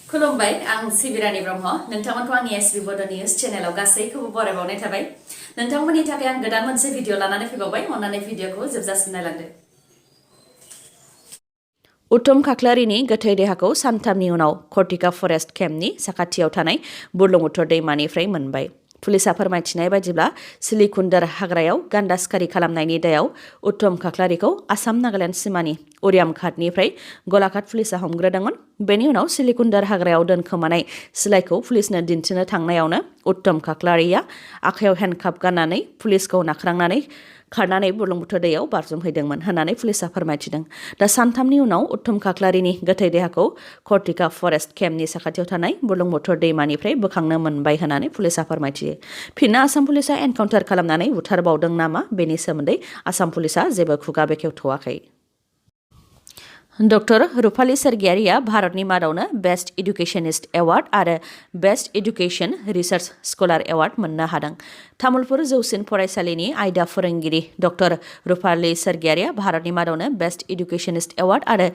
खुलुमबाय आं सिबिरानि ब्रह्म नोंथांमोनखौ आंनि sbbodonews चेनेलाव गासैखौबो बरायबावनाय थाबाय नोंथांमोननि थाखाय आं गोदान मोनसे भिडिअ लानानै फैबावबाय अन्नानै भिडिअखौ जोबजासिम नायलांदो उत्तम खाख्लारिनि गोथै देहाखौ सानथामनि उनाव खर्टिका फरेस्ट केम्पनि साखाथियाव थानाय बुरलुंबुथुर दैमानिफ्राय मोनबाय पुलिसा फोरमायथिनाय बायदिब्ला सिलिकुन्डार हाग्रायाव गान्दा सिखारि खालामनायनि दायाव उत्तम खाख्लारिखौ आसाम नागालेण्ड सिमानि उरियाम घाटनिफ्राय गलाघाट पुलिसा हमग्रोदोंमोन बेनि उनाव सिलिकुन्डार हाग्रायाव दोनखोमानाय सिलाइखौ पुलिसनो दिन्थिनो थांनायावनो उत्तम खाख्लारिया आखायाव हेन्डकाफ गाननानै पुलिसखौ नाख्रांनानै खारनानै बुरलुंबुथुर दैयाव बारजुमहैदोंमोन होननानै पुलिसा फोरमायथिदों दा सानथामनि उनाव उत्तम खाख्लारिनि गोथै देहाखौ खर्टिका फरेस्ट केम्पनि साखाथियाव थानाय बुरलुंबुथुर दैमानिफ्राय बोखांनो मोनबाय होननानै पुलिसा फोरमायथियो फिननो आसाम पुलिसा एनकाउन्टार खालामनानै बुथारबावदों नामा बेनि सोमोन्दै आसाम पुलिसा जेबो खुगा बेखेवथ'वाखै डक्टर रुपाली सर्गियारिया भारतनि मादावनो बेस्ट एडुकेशनिस्ट एवार्ड आरो best education research scholar award मोननो हादों तामुलपुर जौसिन फरायसालिनि आयदा फोरोंगिरि डक्टर रुपाली सर्गियारिया भारतनि मादावनो बेस्ट एडुकेशनिस्ट एवार्ड आरो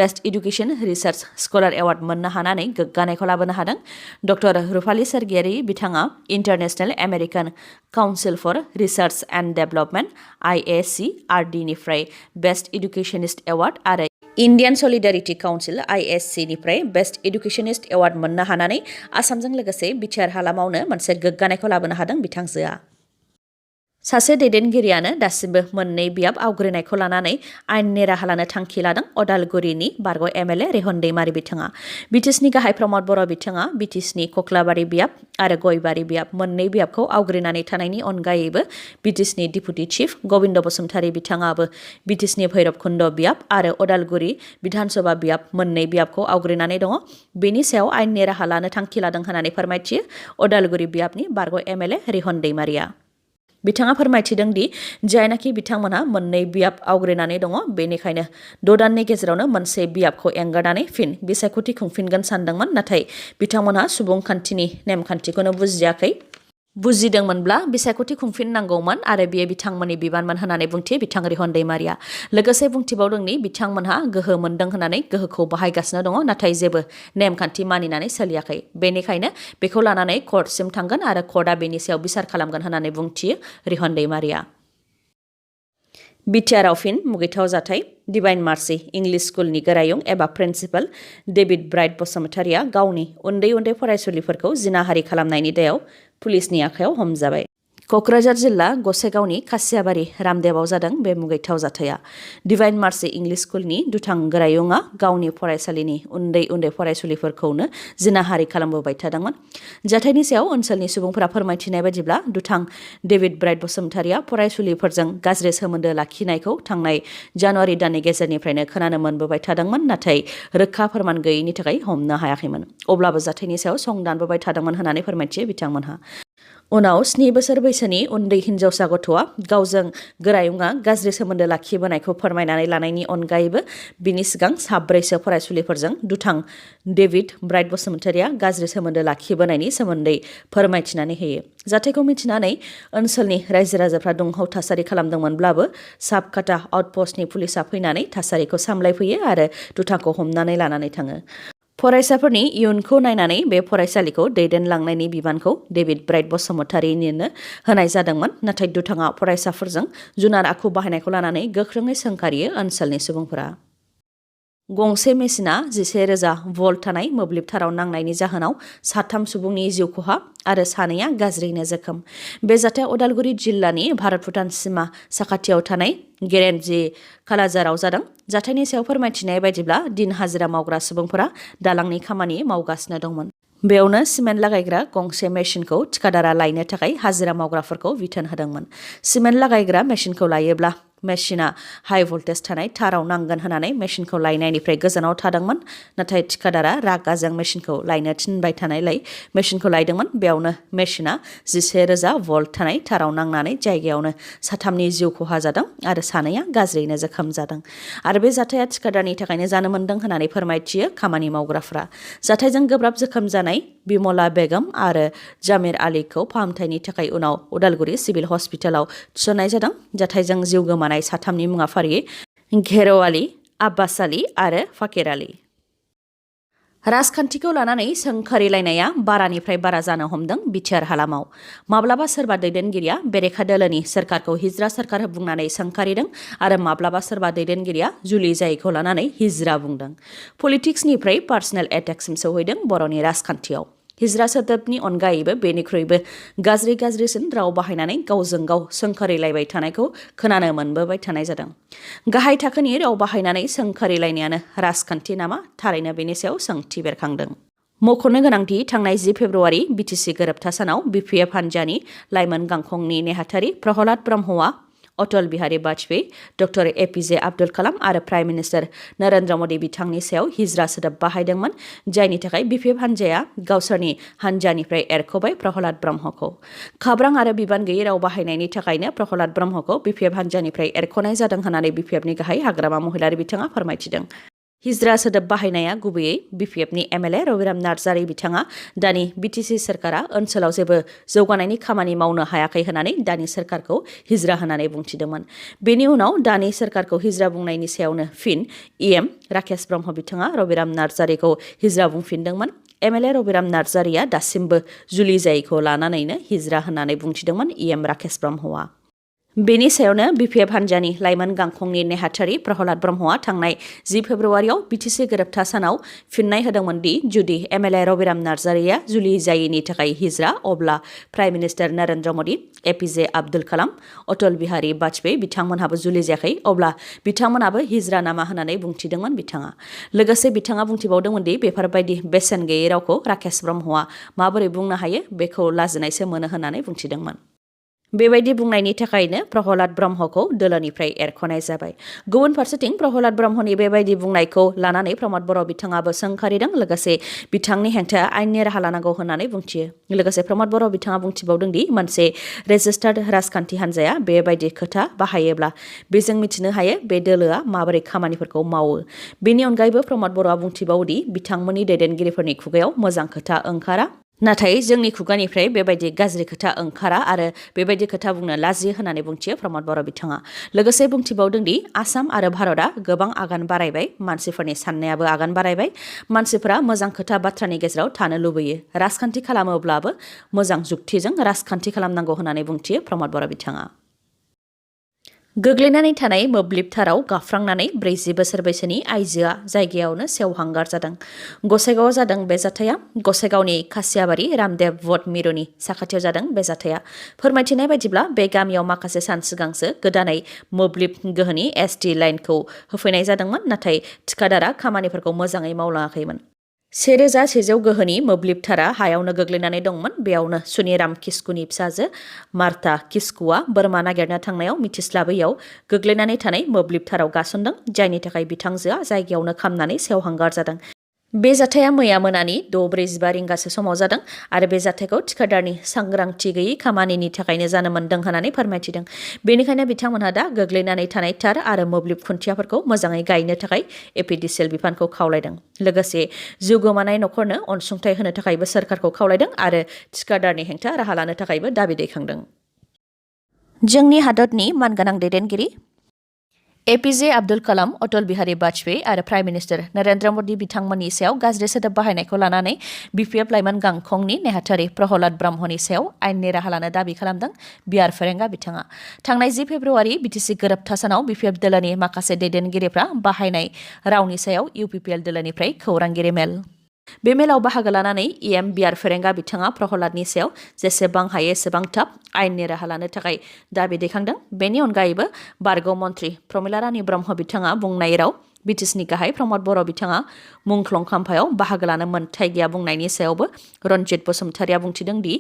best education research scholar award मोननो हानानै गोग्गानायखौ लाबोनो हादों डक्टर रुपाली सर्गियारि बिथाङा international American council for research and development IACRD निफ्राय बेस्ट एडुकेशनिस्ट एवार्ड आरो इन्डियान सलिडारिटी काउन्सिल ISC निफ्राय बेस्ट एडुकेशनिस्ट एवार्ड मोननो हानानै आसामजों लोगोसे बिटिआर हालामावनो मोनसे गोग्गानायखौ लाबोनो हादों बिथांजोआ सासे दैदेनगिरियानो दासिमबो मोननै बियाब आवग्रिनायखौ लानानै आयेननि राहा लानो थांखि लादों अदालगुरिनि बारग' MLA रेहन दैमारि बिथाङा बिटिसिनि गाहाय प्रमद बर' बिथाङा बिटिसिनि कक्लाबारि बियाब आरो गयबारि बियाब मोननै बियाबखौ आवग्रिनानै थानायनि अनगायैबो बिटिसिनि डिपुटि चिफ गबिन्द बसुमतारी बिथाङाबो बिटिसिनि भैरबकुन्द बियाब आरो अदालगुरि विधानसभा बियाब मोननै बियाबखौ आवग्रिनानै दङ बेनि सायाव आयेननि राहा लानो थांखि लादों होननानै फोरमायथियो अदालगुरि बियाबनि बारग' MLA रेहन दैमारिया बिथाङा फोरमायथिदों दि जायनाखि बिथांमोनहा मोननै बियाब आवग्रिनानै दङ बेनिखायनो 6 दाननि गेजेरावनो मोनसे बियाबखौ एंगारनानै फिन बिसायख'थि खुंफिनगोन सानदोंमोन नाथाय बिथांमोनहा सुबुंखान्थिनि नेमखान्थिखौनो बुजिदोंमोनब्ला बिसायख'थि खुंफिननांगौमोन आरो बियो बिथांमोननि बिबानमोन होननानै बुंथियो बिथां रेहन दैमारिया लोगोसे बुंथिबावदों दि बिथांमोनहा गोहो मोनदों होननानै गोहोखौ बाहायगासिनो दङ नाथाय जेबो नेमखान्थि मानिनानै सोलियाखै बेनिखायनो बेखौ लानानै कर्टसिम थांगोन आरो कर्टआ बेनि सायाव बिसार खालामगोन होननानै बुंथियो रेहन दैमारिया बिटिआरआव फिन मुगैथाव जाथाय डिभाइन मार्सि इंलिश स्कुलनि गोरायुं एबा प्रिन्सिपाल डेभिड ब्राइट बसुमतारिया गावनि उन्दै फरायसुलिफोरखौ जिनाहारि खालामनायनि दायाव पुलिसनि आखायाव हमजाबाय क'क्राझार जिल्ला गसाइगावनि खासियाबारि रामदेवआव जादों बे मुगैथाव जाथाया डिभाइन मार्सि इंलिश स्कुलनि दुथां गोरायुंआ गावनि फरायसालिनि उन्दै फरायसुलिफोरखौनो जिनाहारि खालामबोबाय थादोंमोन जाथायनि सायाव ओनसोलनि सुबुंफोरा फोरमायथिनाय बायदिब्ला दुथां डेभिड ब्राइट बसुमतारिया फरायसुलिफोरजों गाज्रि सोमोन्दो लाखिनायखौ थांनाय जानुवारि दाननि गेजेरनिफ्रायनो खोनानो मोनबोबाय थादोंमोन नाथाय रोखा फोरमान गैयैनि थाखाय हमनो हायाखैमोन अब्लाबो जाथायनि सायाव संदानबोबाय थादोंमोन होननानै फोरमायथियो बिथांमोनहा उनाव 7 बोसोर बैसोनि उन्दै हिनजावसा गथ'आ गावजों गोरायुंआ गाज्रि सोमोन्दो लाखिबोनायखौ फोरमायनानै लानायनि अनगायैबो बिनि सिगां 7 फरायसुलिफोरजों दुथां डेभिड ब्राइट बसुमतारिया गाज्रि सोमोन्दो लाखिबोनायनि सोमोन्दै फोरमायथिनानै होयो जाथायखौ मिथिनानै ओनसोलनि रायजो राजाफ्रा दुंहाव थासारि खालामदोंमोनब्लाबो साबकाटा आउटपस्टनि पुलिसा फैनानै थासारिखौ सामलायफैयो आरो दुथांखौ हमनानै लानानै थाङो फरायसाफोरनि इयुनखौ नायनानै बे फरायसालिखौ दैदेनलांनायनि बिबानखौ डेभिड ब्राइट बसुमतारिनो होनाय जादोंमोन नाथाय दुथाङा फरायसाफोरजों जुनार आखु बाहायनायखौ लानानै गोख्रोङै सोंखारियो ओनसोलनि सुबुंफोरा गंसे मेसिना 11,000 भल्ट थानाय मोब्लिब थाराव नांनायनि जाहोनाव 3 सुबुंनि जिउ खहा आरो 2 गाज्रियैनो जोखोम बे जाथाया उदालगुरि जिल्लानि भारत भुटान सिमा साखाथियाव थानाय गेरेन्जि खालाजाराव जादों जाथायनि सायाव फोरमायथिनाय बायदिब्ला दिन हाजिरा मावग्रा सुबुंफोरा दालांनि खामानि मावगासिनो दंमोन बेयावनो सिमेन्ट लागायग्रा गंसे मेसिनखौ थिकादारा लायनो थाखाय हाजिरा मावग्राफोरखौ बिथोन होदोंमोन सिमेन्ट लागायग्रा मेसिनखौ लायोब्ला मेसिना हाई भल्टेज थानाय थाराव नांगोन होननानै मेसिनखौ लायनायनिफ्राय गोजानाव थादोंमोन नाथाय थिकादारा रागाजों मेसिनखौ लायनो थिनबाय थानायलाय मेसिनखौ लायदोंमन बेयावनो मेसिना 11,000 भल्ट थानाय थाराव नांनानै जायगायावनो 3नि जिउ खहा जादों आरो 2 गाज्रियैनो जोखोम जादों आरो बे जाथाया थिकादारनि थाखायनो जानो मोनदों होननानै फोरमायथियो खामानि मावग्राफ्रा जाथायजों गोब्राब जोखोम जानाय बिमला बेगम आरो जामिर आलीखौ फाहामथायनि थाखाय उनाव उदालगुरि सिभिल हस्पिटालाव थिसननाय जादों जाथायजों जिउ गोमानाय 3नि मुङा फारियै घेर'आली आब्बास आली आरो फाकिर आली राजखान्थिखौ लानानै सोंखारिलायनाया बारानिफ्राय बारा जानो हमदों बिटिआर हालामाव। माब्लाबा सोरबा दैदेनगिरिया बेरेखा दोलोनि सोरखारखौ हिज्रा सोरखार बुंनानै सोंखारिदों आरो माब्लाबा सोरबा दैदेनगिरिया जुलि जायैखौ लानानै हिज्रा बुंदों। पलिटिक्सनिफ्राय पार्सनेल एटेकसिम सौहैदों बर'नि राजखान्थियाव। हिज्रा सोदोबनि अनगायैबो बेनिख्रुइबो गाज्रिसिन राव बाहायनानै गावजों गाव सोंखारिलायबाय थानायखौ खोनानो मोनबोबाय थानाय जादों। गाहाय थाखोनि राव बाहायनानै सोंखारिलायनायानो राजखान्थि नामा? थारैनो बेनि सायाव सोंथि बेरखांदों। मख'नो गोनांदि थांनाय 10 फेब्रुवारि बिटिसि गोरोबथा सानाव बिपिएफ हान्जानि लाइमोन गांखंनि नेहाथारि प्रहलाद ब्रह्मआ अटल बिहारी वाजपेयी, डक्टर एपिजे आब्दुल कालाम आरो प्राइम मिनिस्टार नरेन्द्र मदि बिथांनि सायाव हिज्रा सोदोब बाहायदोंमोन, जायनि थाखाय बिपिएफ हान्जाया गावसोरनि हान्जानिफ्राय एरख'बाय प्रहलाद ब्रह्मखौ। खौरां आरो बिबान गैयै राव बाहायनायनि थाखायनो प्रहलाद ब्रह्मखौ बिपिएफ हान्जानिफ्राय एरख'नाय जादों होननानै बिपिएफनि गाहाय हाग्रामा महिलारि बिथाङा फोरमायथिदों। हिज्रा सोदोब बाहायनाया गुबैयै बिपिएफनि एमएलए रबिराम नार्जारी बिथाङा दानि बिटिसि सोरखारा ओनसोलाव जेबो जौगानायनि खामानि मावनो हायाखै होननानै दानि सोरखारखौ हिज्रा होननानै बुंथिदोंमोन। बेनि उनाव दानि सोरखारखौ हिज्रा बुंनायनि सायावनो फिन इएम राकेश ब्रह्म बिथाङा रबिराम नार्जारीखौ हिज्रा बुंफिनदोंमोन। एमएलए रबिराम नार्जारीया दासिमबो जुलि जायैखौ लानानैनो हिज्रा होननानै बुंथिदोंमोन इएम राकेश ब्रह्मआ। बेनि सायावनो बिपिएफ हान्जानि लाइमोन गांखंनि नेहाथारि प्रहलाद ब्रह्मआ थांनाय 10 फेब्रुवारियाव बिटिसि गोरोबथा सानाव फिन्नाय होदोंमोन दि जुदि एमएलए रबिराम नार्जारीया जुलि जायैनि थाखाय हिज्रा, अब्ला prime minister Narendra Modi, APJ Abdul Kalam, Atal Bihari Vajpayee बिथांमोनहाबो जुलि जायाखै, अब्ला बिथांमोनहाबो हिज्रा नामा होननानै बुंथिदोंमोन बिथाङा। लोगोसे बिथाङा बुंथिबावदोंमोन दि बेफोरबायदि बेसेन गैयै रावखौ राकेश ब्रह्मआ माबोरै बुंनो हायो बेखौ लाजिनायसो मोनो होननानै बुंथिदोंमोन। बेबायदि बुंनायनि थाखायनो प्रहलाद ब्रह्मखौ दोलोनिफ्राय एरख'नाय जाबाय। गुबुन फारसेथिं प्रहलाद ब्रह्मनि बेबायदि बुंनायखौ लानानै प्रमद बर' बिथाङाबो सोंखारिदों। लोगोसे बिथांनि हेंथा आयेननि राहा लानांगौ होननानै बुंथियो। लोगोसे प्रमद बर' बिथाङा बुंथिबावदों दि मोनसे रेजिस्टार्ड राजखान्थि हान्जाया बेबायदि खोथा बाहायोब्ला बेजों मिथिनो हायो बे दोलोआ माबोरै खामानिफोरखौ मावो। बेनि अनगायैबो प्रमद बर'आ बुंथिबावदि बिथांमोननि दैदेनगिरिफोरनि खुगायाव मोजां खोथा ओंखारा, नाथाय जोंनि खुगानिफ्राय बेबायदि गाज्रि खोथा ओंखारा आरो बेबायदि खोथा बुंनो लाजियो होननानै बुंथियो प्रमद बर' बिथाङा। लोगोसे बुंथिबावदों दि आसाम आरो भारतआ गोबां आगान बारायबाय, मानसिफोरनि साननायाबो आगान बारायबाय, मानसिफोरा मोजां खोथा बाथ्रानि गेजेराव थानो लुबैयो, राजखान्थि खालामोब्लाबो मोजां जुक्तिजों राजखान्थि खालामनांगौ होननानै बुंथियो प्रमद बर' बिथाङा। गोग्लैनानै थानाय मोब्लिब थाराव गाफ्रांनानै 40 बोसोर बैसोनि आइजोआ जायगायावनो सेवहांगार जादों। गसाइगावआव जादों बे जाथाया। गसाइगावनि खासियाबारि रामदेव वड मिरुनि साखाथियाव जादों बे जाथाया। फोरमायथिनाय बायदिब्ला बे गामियाव माखासे सान सिगांसो गोदानै मोब्लिब गोहोनि एसटि लाइनखौ होफैनाय जादोंमोन, नाथाय थिकादारा खामानिफोरखौ मोजाङै मावलाङाखैमोन। 1100 गोहोनि मोब्लिब थारा हायावनो गोग्लैनानै दंमोन। बेयावनो सुनिराम किस्कुनि फिसाजो मार्था किस्कुआ बोरमा नागिरनो थांनायाव मिथिस्लाबैयाव गोग्लैनानै थानाय मोब्लिब थाराव गासनदों, जायनि थाखाय बिथांजोआ जायगायावनो खामनानै सेवहांगार जादों। बे जाथाया मैया मोनानि 6:45 रिंगासो समाव जादों आरो बे जाथायखौ थिकादारनि सांग्रांथि गैयै खामानिनि थाखायनो जानो मोन्दों होननानै फोरमायथिदों। बेनिखायनो बिथांमोनहा दा गोग्लैनानै थानाय थार आरो मोब्लिब खुन्थियाफोरखौ मोजाङै गायनो थाखाय एपिडिसिएल बिफानखौ खावलायदों। लोगोसे जिउ गोमानाय नखरनो अनसुंथाइ होनो थाखायबो सोरखारखौ खावलायदों आरो थिकादारनि हेंथा राहा लानो थाखायबो दाबि दैखांदों। जोंनि हादरनि मानगोनां दैदेनगिरि एपिजे आब्दुल कालाम, अटल बिहारी वाजपेयी आरो प्राइम मिनिस्टार नरेन्द्र मदि बिथांमोननि सायाव गाज्रि सोदोब बाहायनायखौ लानानै बिपिएफ लाइमोन गांखंनि नेहाथारि प्रहलाद ब्रह्मनि सायाव आयेननि राहा लानो दाबि खालामदों बिआर फेरेंगा बिथाङा। थांनाय 10 फेब्रुवारि बिटिसि गोरोबथा सानाव बिपिएफ दोलोनि माखासे दैदेनगिरिफ्रा बाहायनाय रावनि सायाव इउपिपिएल दोलोनिफ्राय खौरांगिरि मेल। बे मेलाव बाहागो लानानै इएम बिआर फेरेंगा बिथाङा प्रहलादनि सायाव जेसेबां हायो एसेबां थाब आयेननि राहा लानो थाखाय दाबि दैखांदों। बेनि अनगायैबो बारग' मन्थ्रि प्रमिला रानी ब्रह्म बिथाङा बुंनाय राव, बिटिसिनि गाहाय प्रमद बर' बिथाङा मुंख्लं खाम्फायाव बाहागो लानो मोन्थाय गैया बुंनायनि सायावबो रन्जित बसुमतारिया बुंथिदों दि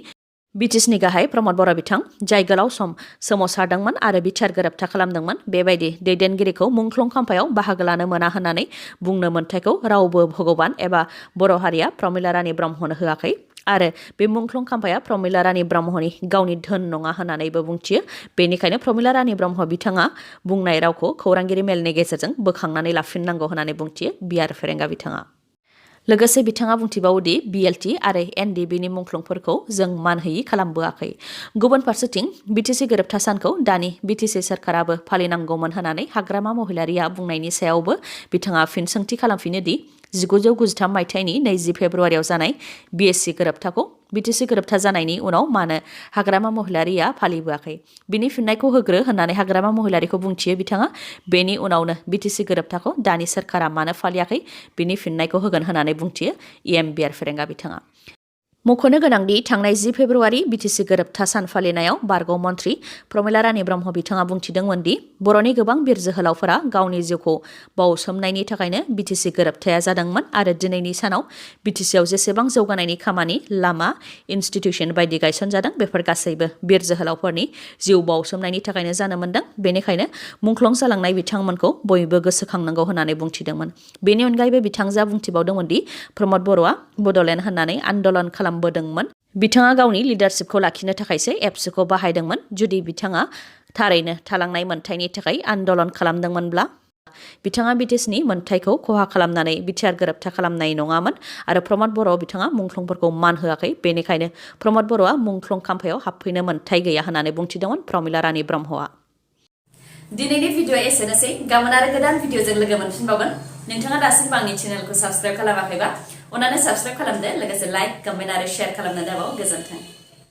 बिटिसिनि गाहाय प्रमद बर' बिथां, जाय गोलाव सम सोमावसारदोंमोन आरो बिटिआर गोरोबथा खालामदोंमोन, बेबायदि दैदेनगिरिखौ मुंख्लं खाम्फायाव बाहागो लानो मोना होननानै बुंनो मोन्थायखौ रावबो भगबान एबा बर' हारिया प्रमिला रानी ब्रह्मनो होआखै आरो बे मुंख्लं खाम्फाया प्रमिला रानी ब्रह्मनि गावनि धोन नङा होननानैबो बुंथियो। बेनिखायनो प्रमिला रानी ब्रह्म बिथाङा बुंनाय रावखौ खौरांगिरि मेलनि गेजेरजों बोखांनानै लाफिननांगौ होननानै बुंथियो बिआर फेरेंगा बिथाङा। लोगोसे बिथाङा बुंथिबावोदि BLT आरो NDBनि मुंख्लंफोरखौ जों मान होयि खालामबोआखै। गुबुन फारसेथिं BTC गोरोबथा सानखौ दानि BTC सोरखाराबो फालिनांगौमोन होननानै हाग्रामा महिलारिया बुंनायनि सायावबो बिथाङा फिन सोंथि खालामफिनो दि 1993 मायथाइनि 20 फेब्रुआरियाव जानाय BSC गोरोबथाखौ BTC गोरोबथा जानायनि उनाव मानो हाग्रामा महिलारिया फालिबोआखै बिनि फिननायखौ होग्रो होननानै हाग्रामा महिलारिखौ बुंथियो बिथाङा। बेनि उनावनो BTC गोरोबथाखौ दानि सोरखारा मानो फालियाखै बिनि फिननायखौ होगोन होननानै बुंथियो बिआर फेरेंगा बिथाङा। मख'नो गोनांदि थांनाय 10 फेब्रुआरि BTC गोरोबथा सान फालिनायाव बारग' मन्थ्रि प्रमिला रानी ब्रह्म बिथाङा बुंथिदोंमोन दि बर'नि गोबां बिर जोहोलावफोरा गावनि जिउखौ बाउसोमनायनि थाखायनो BTC गोरोबथाया जादोंमोन आरो दिनैनि सानाव BTCआव जेसेबां जौगानायनि खामानि लामा इनस्टिट्यूशन बायदि गायसनजादों बेफोर गासैबो बिर जोहोलावफोरनि जिउ बाउसोमनायनि थाखायनो जानो मोन्दों। बेनिखायनो मुंख्लं जालांनाय बिथांमोनखौ बयबो गोसोखांनांगौ होननानै बुंथिदोंमोन। बेनि अनगायैबो बिथांजोआ बुंथिबावदोंमोन दि प्रमद बर'आ बड'लेण्ड होननानै आन्दोलन खालामबोदोंमोन। बिथाङा गावनि लिडारशिपखौ लाखिनो थाखायसो एपसुखौ बाहायदोंमोन। जुदि बिथाङा थारैनो थालांनाय मोन्थाइनि थाखाय आन्दोलन खालामदोंमोनब्ला बिथाङा BTCनि मोन्थाइखौ खहा खालामनानै बिटिआर गोरोबथा खालामनाय नङामोन आरो प्रमद बर' बिथाङा मुंख्लंफोरखौ मान होआखै। बेनिखायनो प्रमद बर'आ मुंख्लं खाम्फायाव हाबफैनो मोन्थाइ गैया होननानै बुंथिदोंमोन प्रमिला रानी ब्रह्मआ। दिनैनि भिडिअ'आ एसेनोसै। गाबोन आरो गोदान भिडिअ'जों लोगो मोनफिनबावगोन। नोंथाङा दासिमबो आंनि चेनेलखौ साबस्क्राइब खालामाखैबा अन्नानै साबस्क्राइब खालामदो। लोगोसे लाइक, कमेन्ट आरो शेयार खालामनो दाबाव। गोजोन्थों।